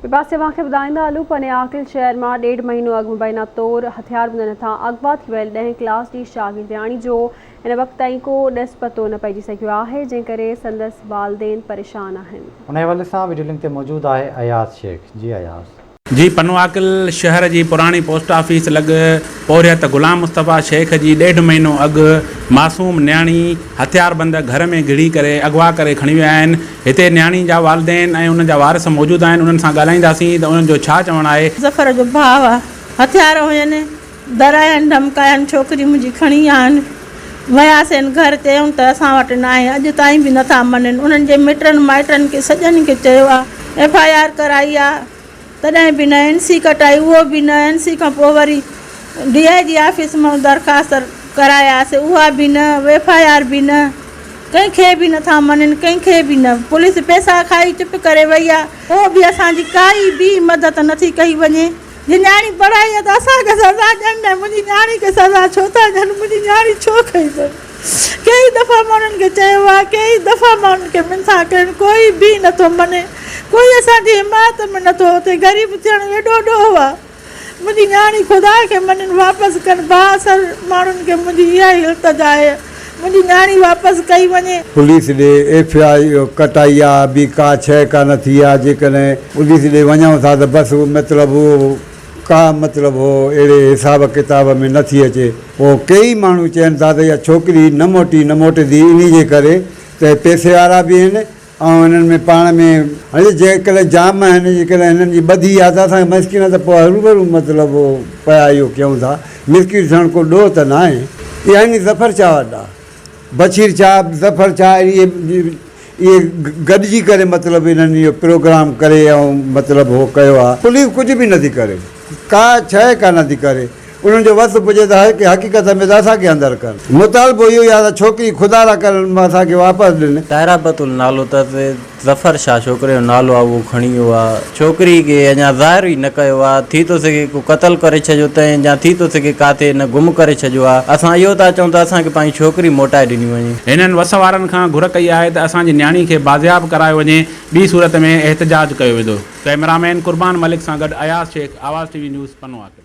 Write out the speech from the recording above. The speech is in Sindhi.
ٻئي پاسي اوهان کي ٻڌائيندا هلون پني عاقل شهر مان ڏيڍ مهينو اڳ مبينا طور هٿياربندن هٿان اغوا ٿي ويل ڏهين ڪلاس جي شاگردياڻي جو هن وقت تائين ڪو ڏس پتو نه پئجي سگهيو آهي جنهن ڪري سندس والدين پريشان آهن. ان حوالي سان وڊيو لنڪ تي موجود آهي اياز شيخ جي اياز. جي پنوعاقل شهر جي پراڻي پوسٽ آفيس لڳ پورهيت غلام مصطفيٰ شيخ جي ڏيڍ مهينو اڳ معصوم نياڻي هٿياربند گهر ۾ گهڙي ڪري اغوا ڪري کڻي ويا آهن هتي نياڻي جا والدين ۽ انهن جا وارث موجود آهن انهن سان ڳالهائينداسين ته انهن جو ڇا چوڻ آهي. ظفر جو ڀاء آ هٿيار هين ڊرايائين ڌمڪايائين ڇوڪري منهنجي کڻي آين وياسين گهر چيائون ته اسان وٽ ناهي اڄ تائين به نٿا مڃن انهن جي مٽن مائٽن کي سڄن کي چيو آ ايف I R ڪرائي آ تڏهن به نه اين سي ڪٽائي اهو به نه اين سي کان پوء وري ڊي I جي آفيس مان درخواست ڪراياسي اها به نه ايف I R به نه ڪنهن کي به نٿا مڃن ڪنهن کي به نه پوليس پئسا کائي چپ ڪري وئي آ پوء به اسان جي ڪائي به مدد نٿي ڪئي وڃي جي نياڻي پڙهائي آ ته اسان کي سزا ڏين نه منهنجي نياڻي کي سزا ڇو ٿا ڏين منهنجي نياڻي ڇو کئي اٿن ڪيئي دفعا مان انهن کي چيو آ ڪيئي دفعا مان انهن کي منٿان ڪيون ڪوئي به نٿو مڃي ڪوئي اسان جي حمايت ۾ نٿو اٿي غريب ٿيڻ ايڏو ڏوهه آ منهنجي نياڻي خدا کي مڃين واپس ڪن بااثر ماڻهن کي منهنجي اها ئي التجا آهي منهنجي نياڻي واپس ڪئي وڃي. پوليس ڏي ايف I ڪٽائي آ ٻي ڪا شئي ڪا نه ٿي آ جيڪڏهن پوليس ڏي وڃون ٿا ته بس مطلب اهو ڪا مطلب هو اهڙي حساب ڪتاب ۾ نه ٿي اچي پوء ڪيئي ماڻهو چين ٿا ته اها ڇوڪري نه موٽي نه موٽندي انهي جي ڪري ته پئسي وارا به آهن ۽ هنن ۾ پاڻ ۾ هاڻي جيڪڏهن جام آهن جيڪڏهن هنن جي ٻڌي آهي ته اسان کي مسڪين ته پوء هروڀرو مطلب پيا اهو ڪيون ٿا مسڪين ٿيڻ ڪو ڏوهه ته ناهي. يعني ظفر شاهه وٽ آ بشير شاهه ظفر شاهه اهي اهي گڏجي ڪري مطلب انهن اهو پروگرام ڪري ۽ مطلب هو ڪيو آ. پوليس ڪجهه به نٿي ڪري ڪا شيء ڪا نٿي ڪري انهن جو وس پڄي ته حقيقت ۾ ته اسان کي اندر ڪن. مطالبو اهو ئي آهي ته ڇوڪري خدا را ڪرن اسان کي واپس ڏين. طاهره بتول نالو اٿس، ظفر شاهه ڇوڪري جو نالو آ اهو کڻي ويو آ. ڇوڪري کي اڃا ظاهر ئي نه ڪيو آ. ٿي ٿو سگهي ڪو قتل ڪري ڇڏيو اٿئين يا ٿي ٿو سگهي ڪاٿي هن گم ڪري ڇڏيو آ. اسان اهو ٿا چئون ته اسان کي پنهنجي ڇوڪري موٽائي ڏني وڃي. هنن وس وارن کان گهر ڪئي آهي ته اسان جي نياڻي کي بازياب ڪرايو وڃي ٻي صورت ۾ احتجاج ڪيو ويندو. ڪئميرامين قربان ملڪ سان گڏ Ayaz Shaikh, Awaz T V news, Pano Aqil.